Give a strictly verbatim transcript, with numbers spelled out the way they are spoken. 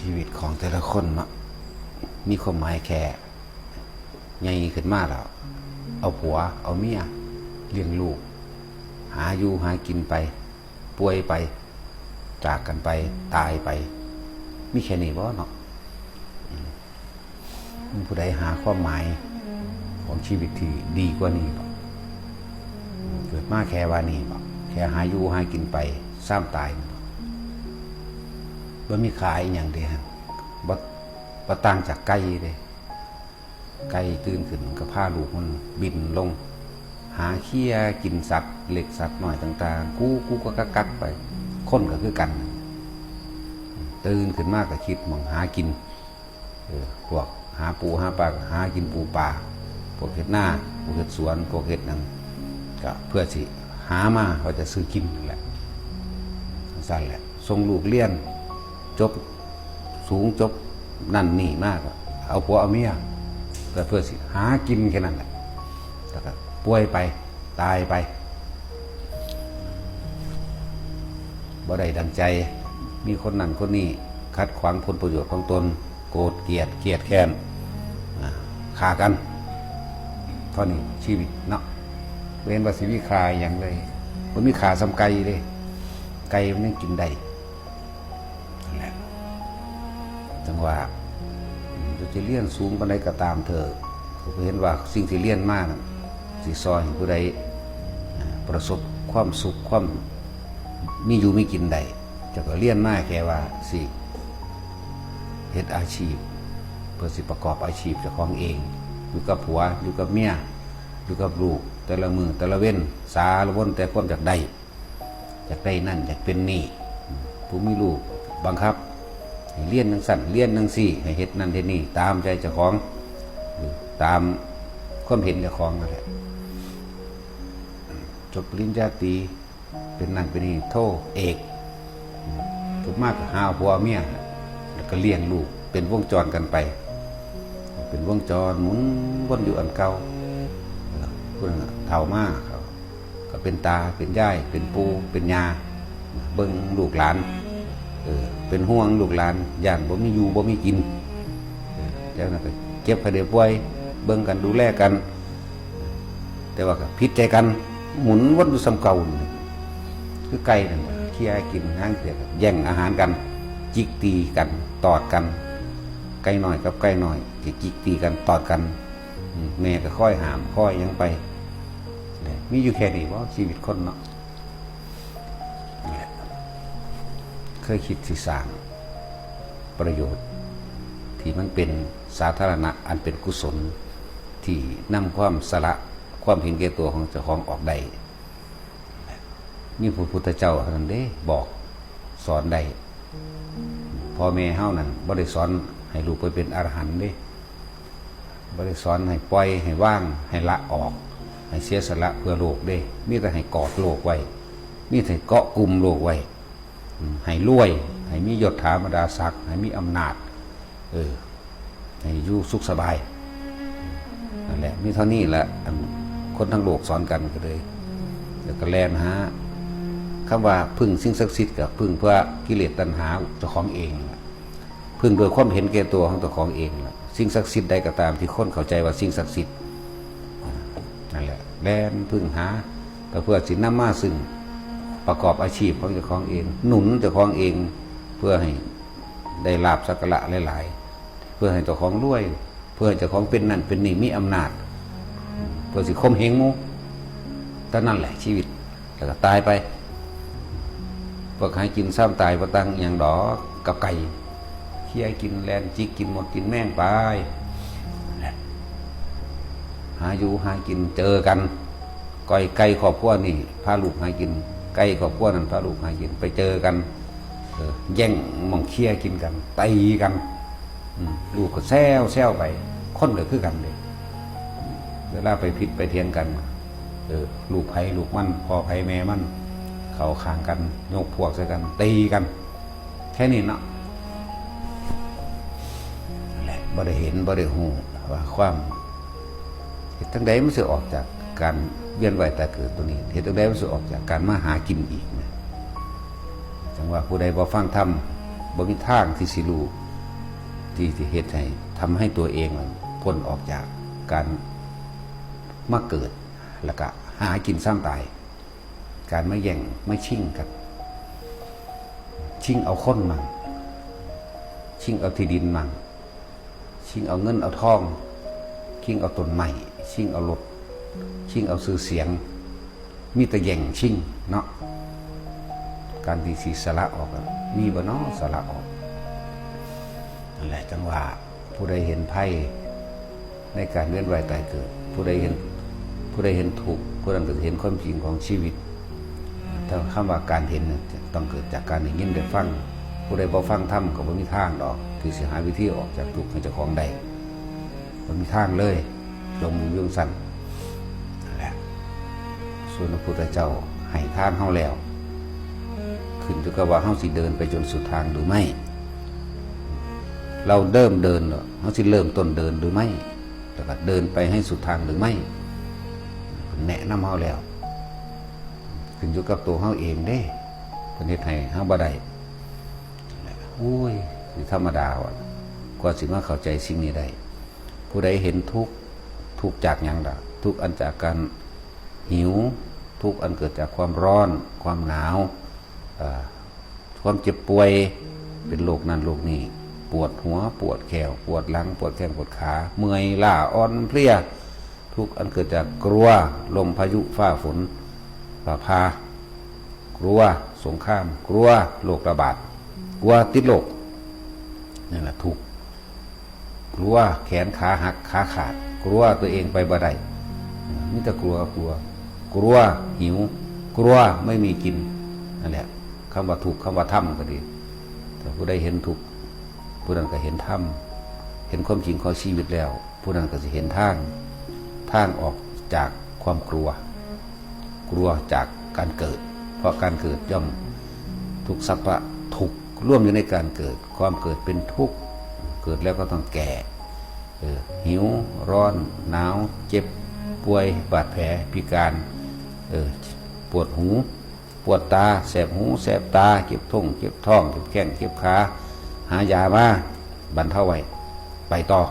ชีวิตของแต่ละคนเนาะ มีความหมายแค่ใหญ่ขึ้นมาแล้ว เอาผัวเอาเมีย เลี้ยงลูก หาอยู่หากินไป ป่วยไป จากกันไป ตายไป มีแค่นี้บ่เนาะ อืม มีผู้ใดหาความหมายของชีวิตที่ดีกว่านี้บ่ เกิดมาแค่ว่านี้บ่ แค่หาอยู่หากินไป ซ้ำตายนี่บ่ บ่มีค่าอีหยังเด้ บ่ บ่ต่างจากไก่เด้ ไก่ตื่นขึ้นมันก็พาลูกมันบินลง หาเขี่ยกินสัตว์เล็กสัตว์น้อยต่างๆ กู้กู้ก็กักกักไป คนก็คือกัน ตื่นขึ้นมาก็คิดหม่องหากิน เออ พวกหาปูหาปลาก็หากินปูปลา พวกเฮ็ดนา พวกเฮ็ดสวน พวกเฮ็ดหยัง ก็เพื่อสิหามาว่าจะซื้อกินนั่นแหละ จั่งซั้นแหละ ส่งลูกเรียน จบสูงจบนั่นนี่มาก็ เอาผัวเอาเมีย ก็เพื่อสิหากินแค่นั้นแหละ แล้วก็ป่วยไป ตายไป บ่ได้ดังใจ มีคนนั้นคนนี้ขัดขวางผลประโยชน์ของตน โกรธเกลียด เกลียดแค้น อ่า ฆ่ากัน เท่านี้ชีวิตเนาะ บ่เห็นว่าสิมีค่าหยังเลย บ่มีค่าส่ำไก่เลย ไก่มันยังกินได้ นั่นแหละ จั่งว่า อืม จะเรียนสูงปานใดก็ตามเถอะ ก็บ่เห็นว่าสิ่งที่เรียนมานั้น สิซอยให้ผู้ใด อ่า ประสบความสุข ความมีอยู่มีกินได้ เจ้าก็เรียนมาแค่ว่าสิเฮ็ดอาชีพ เพื่อสิประกอบอาชีพเจ้าของเอง อยู่กับผัว อยู่กับเมีย อยู่กับลูก แต่ละมื้อแต่ละเว็น สารวนแต่ความอยากได้ อยากได้นั่น อยากเป็นนี่ ผู้มีลูกบังคับให้เรียนจั่งซั้น เรียนจั่งซี้ ให้เฮ็ดนั่นเฮ็ดนี่ ตามใจเจ้าของ ตามความเห็นเจ้าของนั่นแหละ จบปริญญาตรี เป็นนั่นเป็นนี่ โท เอก จบมาก็หาผัวเมีย แล้วก็เลี้ยงลูก เป็นวงจรกันไป เป็นวงจรหมุนวนอยู่อันเก่า เออ ผู้นั้นน่ะเฒ่ามา เขาก็เป็นตา เป็นยาย เป็นปู่ เป็นย่า เบิ่งลูกหลาน เออ เป็นห่วงลูกหลาน ย้านบ่มีอยู่บ่มีกิน เออ จากนั้นก็เจ็บไข้ได้ป่วย เบิ่งกันดูแลกัน แต่ว่าก็ผิดใจกัน หมุนวนอยู่ส่ำเก่านี่ คือไก่นั่นน่ะ เขี่ยกิน หางเสียก็แย่งอาหารกัน จิกตีกัน ตอดกัน ไก่น้อยกับไก่น้อย สิจิกตีกัน ตอดกัน อืม แม่ก็คอยห้าม คอยหยังไป มีอยู่แค่นี้บ่ ชีวิตคนเนาะ เคยคิดสิสร้างประโยชน์ที่มันเป็นสาธารณะ อันเป็นกุศล ที่นำความสละความเห็นแก่ตัวของเจ้าของออกได้ มีพระพุทธเจ้าเท่านั้นเด้ บอกสอนได้ พ่อแม่เฮานั่นบ่ได้สอนให้ลูกไปเป็นอรหันต์เด้ บ่ได้สอนให้ปล่อย ให้วาง ให้ละออก ให้เสียสละเพื่อโลกเด้ มีแต่ให้กอดโลกไว้ มีแต่ให้เกาะกลุ่มโลกไว้ อืม ให้รวย ให้มียศถาบรรดาศักดิ์ ให้มีอำนาจ เออ ให้อยู่สุขสบาย นั่นแหละ มีเท่านี้แหละ อันคนทั้งโลกสอนกันก็เลย แล้วก็แล่นหา คำว่าพึ่งสิ่งศักดิ์สิทธิ์ก็พึ่งเพื่อกิเลสตัณหาเจ้าของเอง พึ่งโดยความเห็นแก่ตัวของเจ้าของเองล่ะ สิ่งศักดิ์สิทธิ์ใดก็ตามที่คนเข้าใจว่าสิ่งศักดิ์สิทธิ์ นั่นแหละ แล่นพึ่งหา ก็เพื่อสินำมาซึ่งประกอบอาชีพของเจ้าของเอง หนุนเจ้าของเอง เพื่อให้ได้ลาภสักการะหลายๆ เพื่อให้เจ้าของรวย เพื่อให้เจ้าของเป็นนั่นเป็นนี่ มีอำนาจ เพื่อสิข่มเหงหมู่ เท่านั้นแหละชีวิต แล้วก็ตายไป พวกหากินซ้ำตายบ่ต่างอิหยังดอกกับไก่ เขี่ยกิน แล่นจิกกินมดกินแมงไป หาอยู่หากิน เจอกัน ก้อยไก่ครอบครัวนี่พาลูกหากิน ไก่ครอบครัวนั้นพาลูกหากิน ไปเจอกัน เออ แย่งหม่องเขี่ยกินกัน ตีกัน อืม ลูกก็แซวแซวไป คนก็คือกันเด้ เวลาไปผิดไปเถียงกัน เออ ลูกไผลูกมัน พ่อไผแม่มัน เข้าข้างกัน ยกพวกใส่กัน ตีกัน แค่นี้เนาะ นั่นแหละ บ่ได้เห็น บ่ได้ฮู้ว่าความ เฮ็ดจั่งใดมันสิออกจากการเวียนว่ายตายเกิดตัวนี้ เฮ็ดจั่งใดมันสิออกจากการมาหากินอีกนะ จั่งว่าผู้ใดบ่ฟังธรรม บ่มีทางที่สิรู้ ที่ที่เฮ็ดให้ ทำให้ตัวเองพ้นออกจากการมาเกิด แล้วก็หากินซ้ำตาย การมาแย่งมาชิงกัน ชิงเอาคนมั่ง ชิงเอาที่ดินมั่ง ชิงเอาเงินเอาทอง ชิงเอาต้นไม้ ชิงเอารถ ชิงเอาชื่อเสียง มีแต่แย่งชิงเนาะ การที่สิสละออกอะ มีบ่เนาะสละออก นั่นแหละจังว่า ผู้ใดเห็นภัยในการเวียนว่ายตายเกิด ผู้ใดเห็น ผู้ใดเห็นทุกข์ ผู้นั้นก็จะเห็นความจริงของชีวิต แต่คำว่าการเห็นน่ะต้องเกิดจากการได้ยินได้ฟัง ผู้ใดบ่ฟังธรรมก็บ่มีทางดอก ที่สิหาวิธีออกจากทุกข์ให้เจ้าของได้ บ่มีทางเลย จมอยู่จั่งซั่นนั่นแหละ ส่วนพระพุทธเจ้าให้ทางเฮาแล้ว ขึ้นอยู่กับว่าเฮาสิเดินไปจนสุดทางหรือไม่ เราเริ่มเดินแล้ว เฮาสิเริ่มต้นเดินหรือไม่ แล้วก็เดินไปให้สุดทางหรือไม่ แนะนำเฮาแล้ว ขึ้นอยู่กับตัวเฮาเองเด้ เพิ่นเฮ็ดให้เฮาบ่ได้ โอ้ย สิธรรมดาวะ กว่าสิมาเข้าใจสิ่งนี้ได้ ผู้ใดเห็นทุกข์ ทุกข์จากหยังล่ะ ทุกข์อันจากการหิว ทุกข์อันเกิดจากความร้อน ความหนาว เอ่อ ความเจ็บป่วย เป็นโรคนั่นโรคนี้ ปวดหัว ปวดแข้ว ปวดหลัง ปวดแข้ง ปวดขา เมื่อยล้า อ่อนเพลีย ทุกข์อันเกิดจากกลัว ลมพายุ ฟ้าฝน ฟ้าผ่า กลัวสงคราม กลัวโรคระบาด กลัวติดโรค นั่นแหละทุกข์ กลัวแขนขาหัก ขาขาด กลัวตัวเองไปบ่ได้ มีแต่กลัว กลัว กลัวหิว กลัวไม่มีกิน นั่นแหละ คำว่าทุกข์ คำว่าธรรมก็ดี แต่ผู้ใดเห็นทุกข์ ผู้นั้นก็เห็นธรรม เห็นความจริงของชีวิตแล้ว ผู้นั้นก็สิเห็นทาง ทางออกจากความกลัว กลัวจากการเกิด เพราะการเกิดย่อมทุกข์ สัพพะทุกข์รวมอยู่ในการเกิด ความเกิดเป็นทุกข์ เกิดแล้วก็ต้องแก่ เออ หิว ร้อน หนาว เจ็บ ป่วย บาดแผล พิการ เออ ปวดหู ปวดตา แสบหู แสบตา เจ็บท้อง เจ็บท้อง เจ็บแข้ง เจ็บขา หายามา บรรเทาไว้ ไปต่อ